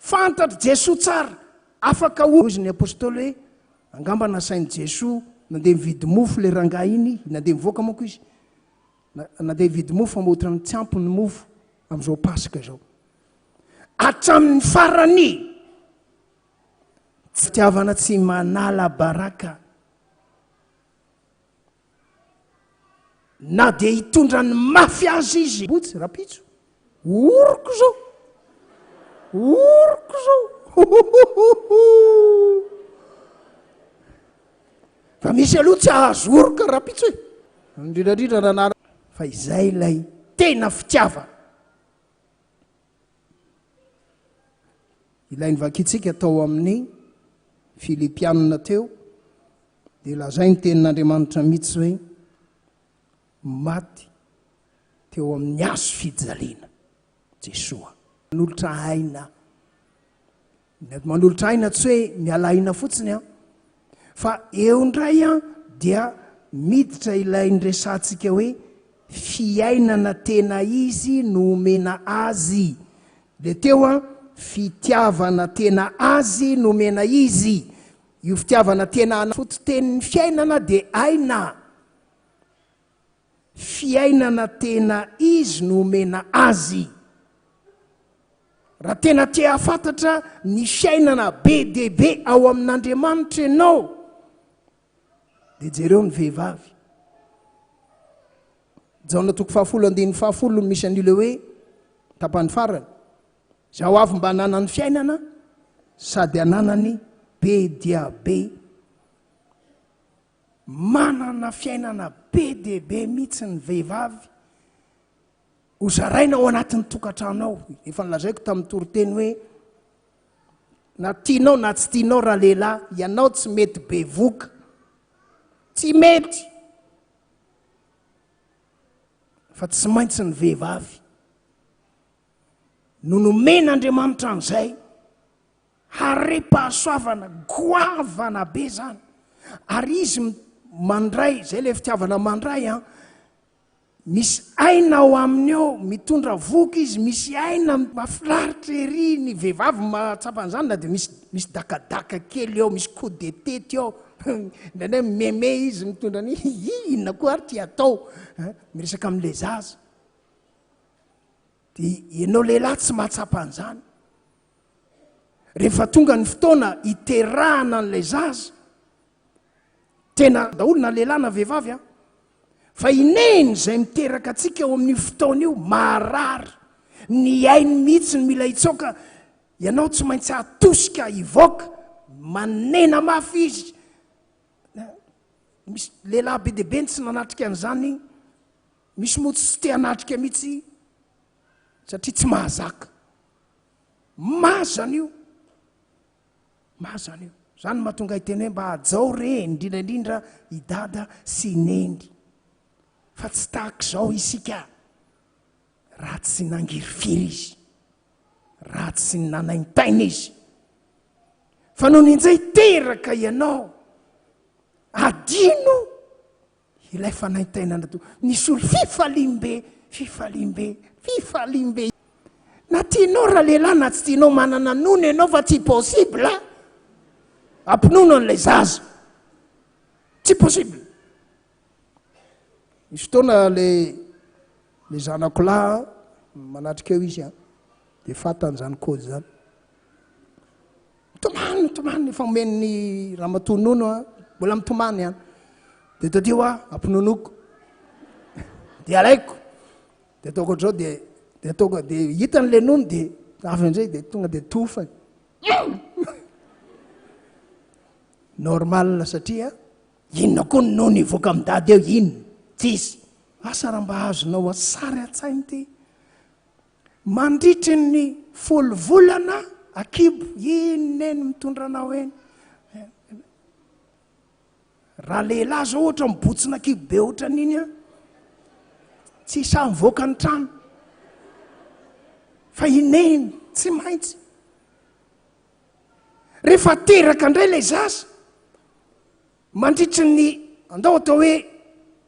Fantatr'i Jesoa tsara, afaka ho. Hozy ny Apostoly hoe, Angamba nasain'i Jesoa nandeha nividy mofo ilay rangahy iny, nandeha nivoaka manko izy, nandeha nividy mofo fa mba ohatran'ny tsy ampy ny mofo amin'izao Paska izao. Hatramin'ny farany! Fitiavana tsy manala baraka. Na dia hitondra ny mafy aza izy. Botsy, rapitso. Oroko zao. Oroko zao. Fa misy aloha tsy ahazo oroka rapitso e. Indrindra indrindra raha nara. Fa izay ilay tena fitiavana. Ilay novakintsika tao amin'ny Filipianina teo dia lazain'ny tenin'Andriamanitra mihitsy hoe maty teo amin'ny hazo fijaliana Jesoa. Manolotra aina. Manolotra aina tsy hoe miala aina fotsiny an, fa eo indray an dia miditra ilay niresahantsika hoe fiainana tena izy no omena azy. Le teo an, fitiavana tena azy no omena izy. Io fitiavana tena fototenin'ny fiainana dia aina. Fiainana tena izy no omena azy. Raha tena te hahafantatra ny fiainana be dia be ao amin'Andriamanitra ianao, dia jereo ny vehivavy. Jaona toko fahafolo andininy fahafolo no misy an'io le hoe tapany farany. Zaho avy mba hananany fiainana sady hananany be dia be. Manana fiainana be dia be mihitsy ny vehivavy ho zaraina ao anatin'ny tokantrano ao. Efa nolazaiko tamin'ny toriteny hoe na tianao na tsy tianao ralehilahy, ianao tsy mety bevoka. Tsy mety. Fa tsy maintsy ny vehivavy no nomen'Andriamanitra an'izay. Harem-pahasoavana goavana be zany. Ary izy mandray, zay le fitiavana mandray an. Misy aina ao aminy ao, mitondra vohoka izy, misy aina mahafinaritra ery ny vehivavy mahatsapa an'izany na dia misy misy dakadaka kely ao, misy coup de tete ao. Indraindray mimeme izy mitondra ny inona koa ary ty atao, miresaka amin'ilay zaza. Dia ianao lehilahy tsy mahatsapa an'izany. Rehefa tonga ny fotoana hiterahana an'ilay zaza, tena daholo na lehilahy na vehivavy an, fa i Neny izay miteraka antsika ao amin'io fotoana io, marary, ny ainy mihitsy no mila hitsoaka, ianao tsy maintsy atosika hivoaka, manena mafy izy. Misy lehilahy be dia be ny tsy nanatrika an'izany, misy moa tsy te hanatrika mihitsy satria tsy mahazaka. Mazana io. Mazana io. Zany no mahatonga ahy hiteny hoe mba hajao re, indrindra indrindra i Dada sy i Neny. Fa tsy tahaka izao isika raha tsy nangirifiry izy, raha tsy nanaintaina izy. Fa nony injay teraka ianao, adino Ilay fanaintainana toa nisolo fifaliam-be, fifaliam-be, fifaliam-be. Na tianao ralehilahy na tsy tianao manana nono ianao fa tsy possible ampinono an'ilay zaza. Tsy possible. Misy fotoana le le zanako lahy manatrika eo izy an, dia fantany izany code izany. Mitomany, mitomany, efa omen'ny ramatoa nono an, mbola mitomany an. Dia tadio aho, ampinonoko. Dia alaiko. Dia ataoko ohatr'izao dia dia ataoko dia hitany le nono dia avy indray dia tonga dia tofany. Normal satria inona koa ny nono hivoaka amin'i dada eo, inona? Tsisy. Asa raha mba azonao sary an-tsaina ity. Mandritry ny folo volana akibo, iny neny mitondra anao eny. Raha lehilahy zao ohatra mibotsina kibo be ohatran'iny an, tsy sahy mivoaka ny trano. Fa i neny tsy maintsy. Rehefa teraka indray ilay zaza, mandritry ny andao atao hoe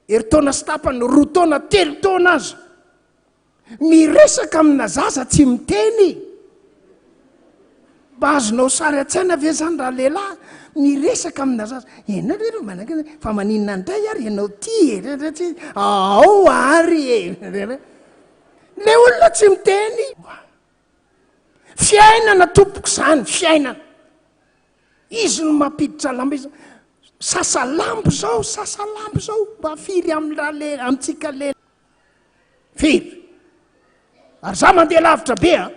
herintaona sy tapany, roa taona, telo taona aza, Miresaka amina zaza tsy miteny? Mba azonao sary an-tsaina ve zany raha lehilahy miresaka amina zaza? Ianao ve ro manakana fa maninona indray ary ianao ty e? Tsy ao ary e! Le olona tsy miteny. Fiainana tompoko zany, fiainana. Izy no mampiditra lamba izy. Sasa lambo zao, sasa lambo zao. Mba firy amin'ny rale amintsika lehilahy? Firy? Ary za mandeha lavitra be a!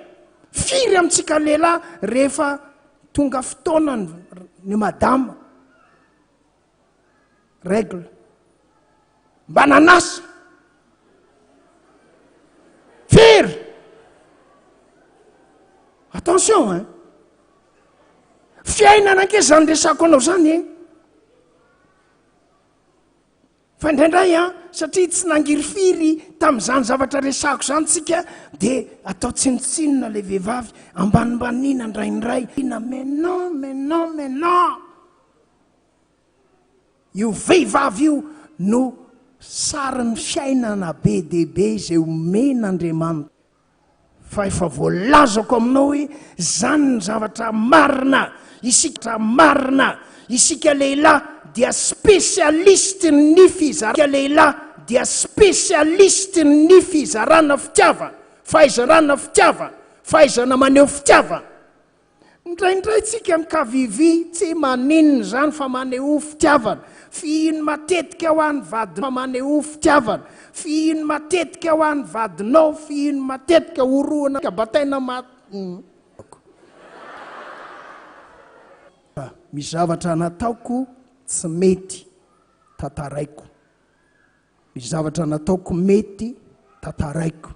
Firy amintsika lehilahy rehefa tonga fotoana ny madama règle mba nanasa? Firy? Attention hein! Fiainana ange izany resako anao izany e. Fa indraindray an, satria tsy nangirifiry tamin'izany zavatra resako izany tsika dia atao tsinontsinona ilay vehivavy, ambanimbaniana indraindray. Mais non, mais non, mais non! Io vehivavy io no sarin'ny fiainana be dia be izay omen'Andriamanitra. Fa efa voalazako aminao hoe zany ny zavatra marina, isika marina, isika lehilahy dia spécialiste ny fizarana lehilahy dia spécialiste ny fizarana fitiavana, fahaizarana fitiavana, fahaizana maneho fitiavana. Indraindray tsika mikavivi, tsy maninona izany fa manehoa fitiavana. Fihino matetika ho an'ny vadinao, fa manehoa fitiavana. Fihino matetika ho an'ny vadinao, fihino matetika, orohana, bataina ma. Misy zavatra nataoko tsy mety, tantaraiko. Misy zavatra nataoko mety, tantaraiko.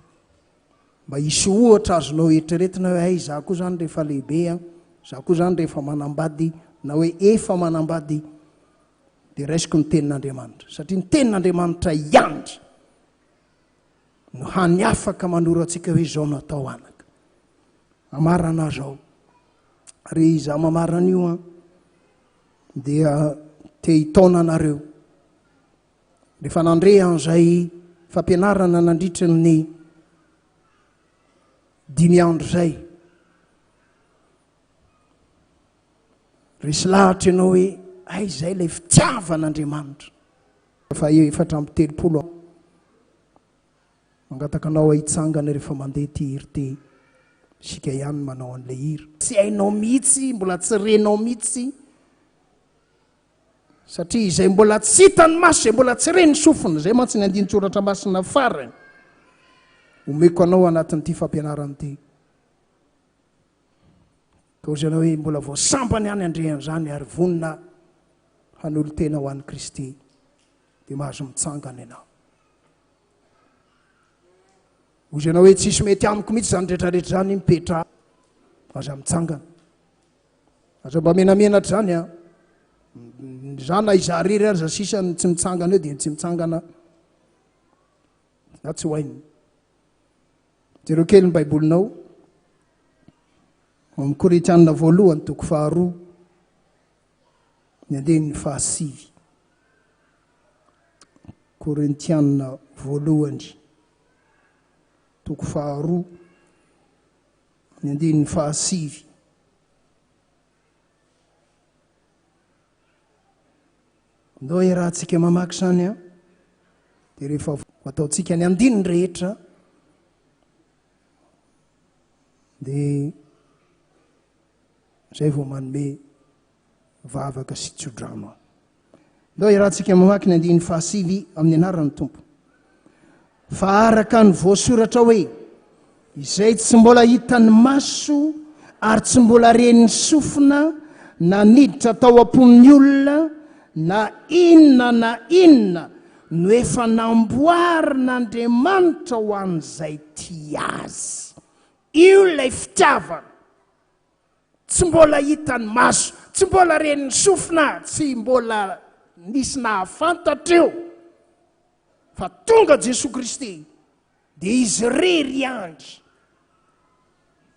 Mba hisy ohatra azonao eritreretina hoe hay izaho koa izany rehefa lehibe an, izaho koa izany rehefa manambady na hoe efa manambady dia raisiko ny tenin'Andriamanitra satria ny tenin'Andriamanitra ihany no hany afaka manoro antsika hoe izao no atao anaka. Amarana azy ao. Ary izaho mamarana io an dia te hitaona anareo. Rehefa nandre an'izay fampianarana nandritry ny dimy andro izay, resy lahatra ianao hoe aiza ilay fitiavan'Andriamanitra. Fa 34 aho. Mangataka anao hitsangana rehefa mandeha ity hira ity. Isika ihany no manao an'ilay hira. Tsy hainao mihitsy, mbola tsy renao mihitsy. Satria izay mbola tsy hitan'ny maso, izay mbola tsy ren'ny sofina, izay mantsy ny andinin-tsoratra masina farany omeko anao anatin'ity fampianarana ity. Ka hoy ianao hoe mbola vao sambany ihany handre an'izany ary vonona hanolo-tena ho an'i Kristy, dia mahazo mitsangana ianao. Hoy ianao hoe tsisy mety amiko mihitsy izany rehetrarehetra izany, mipetraha, aza mitsangana. Aza mba menamenatra izany an. Za na izaho irery ary za sisa ny tsy mitsangana eo dia tsy mitsangana. Za tsy ho hainy. Jereo kely ny Baibolinao. Ao amin'ny Korintianina voalohany toko faharoa ny andininy fahasivy. Korintianina voalohany toko faharoa Ny andininy fahasivy. Ndao iarahantsika mamaky izany an. Dia rehefa ataontsika ny andininy rehetra dia izay vao manome vavaka sy tsodrano. Ndao iarahantsika mamaky ny andininy fahasivy amin'ny anaran'ny Tompo. Fa araka ny voasoratra hoe, Izay tsy mbola hitan'ny maso ary tsy mbola ren'ny sofina na niditra tao am-pon'ny olona na inona na inona no efa namboarin'Andriamanitra ho an'izay tia Azy. Io ilay fitiavana. Tsy mbola hitan'ny maso, tsy mbola ren'ny sofina, tsy mbola nisy nahafantatra io fa tonga Jesoa Kristy dia Izy irery ihany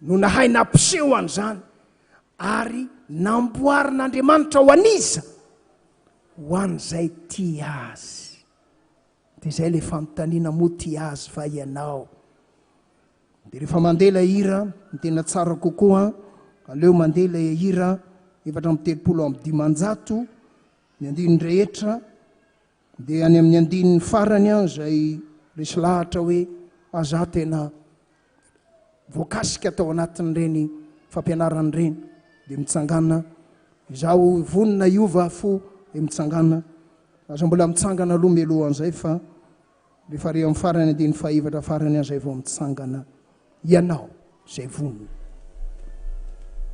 no nahay nampiseho an'izany ary namboarin'Andriamanitra ho an'iza? Ho an'izay tia Azy. Dia izay ilay fanontaniana moa tia Azy va ianao? Dia rehefa mandeha ilay hira, ny tena tsara kokoa, aleo mandeha ilay hira 534, ny andininy rehetra, dia any amin'ny andininy farany an, izay resy lahatra hoe aza tena voakasika tao anatin'ireny fampianarana ireny, dia mitsangàna, izaho vonona hiova fo, dia mitsangàna, aza mbola mitsangana aloha mialohan'izay fa Rehefa re amin'ny farany andininy fahefatra farany aho izay vao mitsangana ianao izay vonona.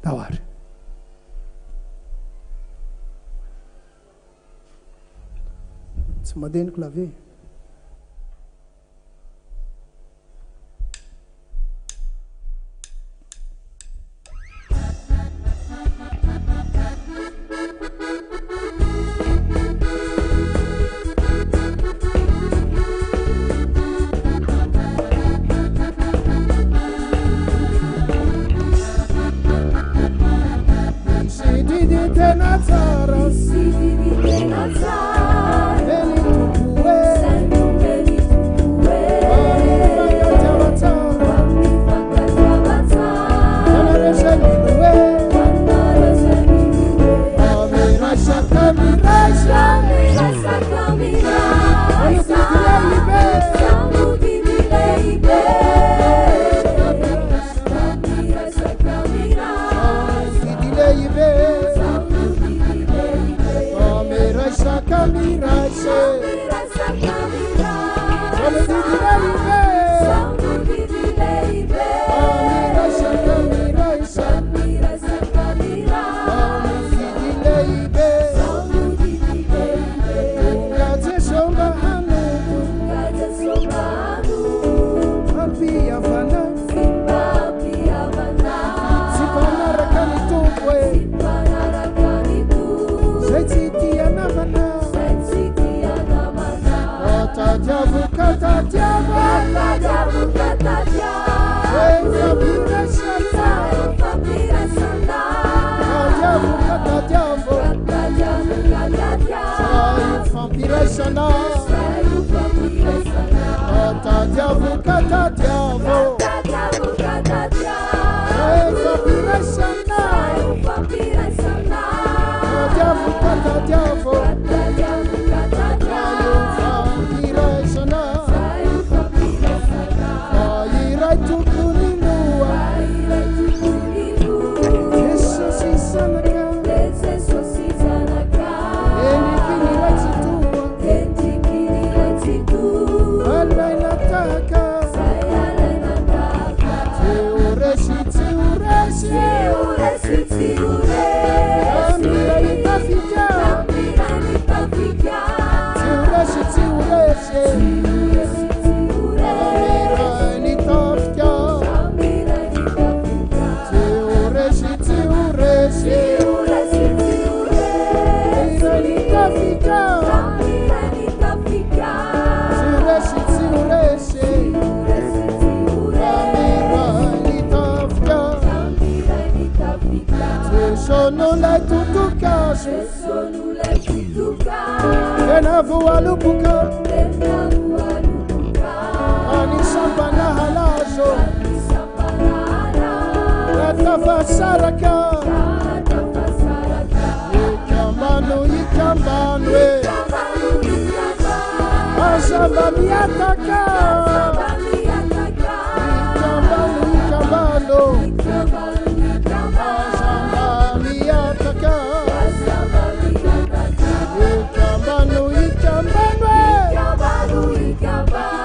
Tao ary. Tsy mandeha ny clavier. tsara. Misy didy tena tsara. Eny Tompo e. Izay nomen'ny Tompo e. Fa mifankatiava tsara. Fa mifankatiava tsara. Ianareo izay mino e. Ianareo izay mino e. Fa miraisa ka miraisa. Miraisa ka miraisa. Izao no didy lehibe. Izao no didy lehibe. Miraisa ka miraisa. Didy lehibe. Izao no didy lehibe. Fa miraisa ka miraisa. Miraisa ka Izao no miraisa. didy lehibe. Izao no didy lehibe. Fa miraisa ka miraisa. Miraisa ka Izao no miraisa. didy lehibe. Izao no didy lehibe. Tonga Jeso mba hanompo. Tonga Jeso mba hanompo. Hampihavana. Sy mba hampihavana. Tsy mpanaraka ny Tompo e. Tsy mpanaraka ny Tompo. Izay tsy tia namana. Izay tsy tia namana. Ka tadiavo ka tadiavo. Ka tadiavo, ka tadiavo. Zay fampiraisana. Zay fampiraisana. Tadiavo ka tadiavo. Ka tadiavo, ka tadiavo. Zay fampiraisana. Zay fampiraisana. Ka tadiavo ka tadiavo. Ka tadiavo, ka tadiavo. Zay fampiraisana. Zay fampiraisana. Tadiavo ka tadiavo. Ka tadiavo, ka tadiavo. Fampiraisana. Zay fampiraisana. Fa iray tokony loha. Iray tokony loha. Jesosy Zanaka. Jesosy Zanaka. Endriky ny Ray Tsitoha. Endriky ny Ray Tsitoha. Alaina tahaka. Zay alaina tahaka. Tsy ho resy, tsy ho resy. Tsy ho resy, tsy ho resy. Amiray ny tafika. Amiray ny tafika. Tsy ho resy, tsy ho resy. Tsy ho resy, tsy ho resy. Amiray ny tafika. Amiray ny tafika. Tsy ho resy, tsy ho resy. Tsy ho resy, tsy ho resy. Amiray ny tafika. Amiray ny tafika. Tsy ho resy, tsy ho resy. Tsy ho resy, tsy ho resy. Amiray ny tafika. Amiray ny tafika. Jeso no lay totokazo. Jeso no lay totokazo. Tena voaloboka. Tena voaloboka. Any sampana halazo. Any sampana halazo. Ka tafasaraka. Ka tafasaraka. Ikambano, ikambano e. Ikambano, ikambano. Aza mba miataka. Aza mba miataka. Ikambano, ikambano. Ikambano, ikambano. Aza mba miataka. Aza mba miataka. Ikambano, ikambano e. Ikambano, ikambano.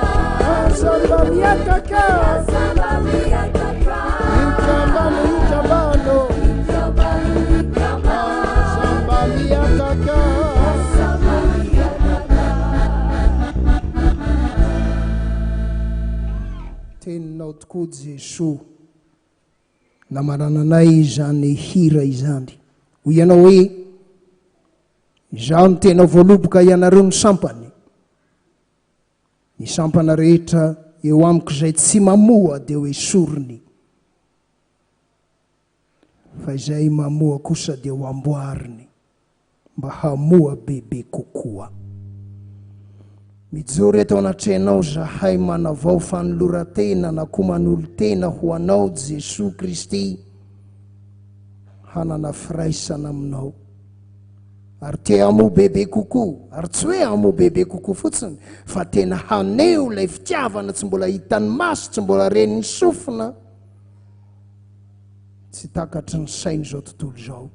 Aza mba miataka. Aza mba miataka. Ikambano, ikambano. Ikambano, ikambano. Aza mba miataka. Aza mba miataka. Teninao tokoa Jesoa, namarananay izany hira izany. Hoy ianao hoe, Izaho no tena voaloboka, ianareo no sampany. Ny sampana rehetra eo amiko izay tsy mamoa dia ho esoriny, fa izay mamoa kosa dia ho amboariny mba hamoa bebe kokoa. Mijoro eto anatrehanao zahay manavao fanoloran-tena na koa manolo-tena ho anao Jesoa Kristy hanana firaisana aminao ary te hamoa bebe kokoa, ary tsy hoe hamoa bebe kokoa fotsiny fa tena haneho ilay fitiavana tsy mbola hitan'ny maso, tsy mbola ren'ny sofina, tsy takatry ny sain'izao tontolo izao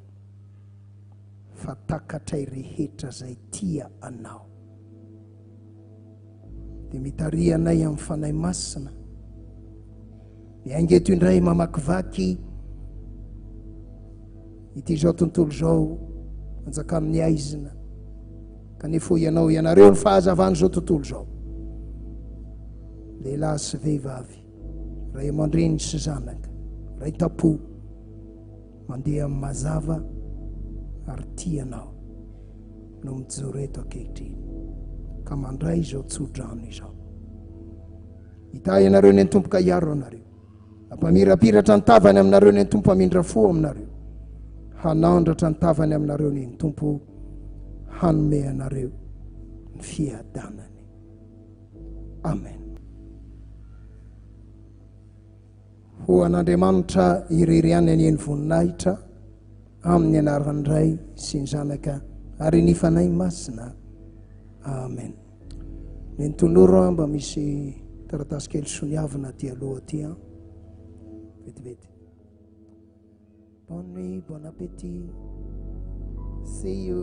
fa takatray rehetra izay tia anao. Dia mitariha anay amin'ny Fanahy Masina. Miainga eto indray mamakivaky ity izao tontolo izao anjakan'ny aizina. Kanefa hoy ianao, ianareo ny fahazavan'izao tontolo izao. Lehilahy sy vehivavy, ray aman-dreny sy zanaka, ray tam-po, mandeha amin'ny mazava ary tia anao no mijoro eto ankehitriny ka mandray izao tsodrano izao. Hitahy anareo ny Tompo ka hiaro anareo. Hampamirapiratra ny tavany aminareo ny Tompo hamindra fo aminareo. Hanandratra ny tavany aminareo anie ny Tompo, hanome anareo ny fiadanany. Amen. Ho an'Andriamanitra irery ihany anie ny voninahitra amin'ny anaran'ny Ray sy ny Zanaka ary ny Fanahy Masina. Amen. Nentonoro aho mba misy taratasy kely soniavina aty aloha aty an. Vetivety. Bonne nuit, bon appétit. See you.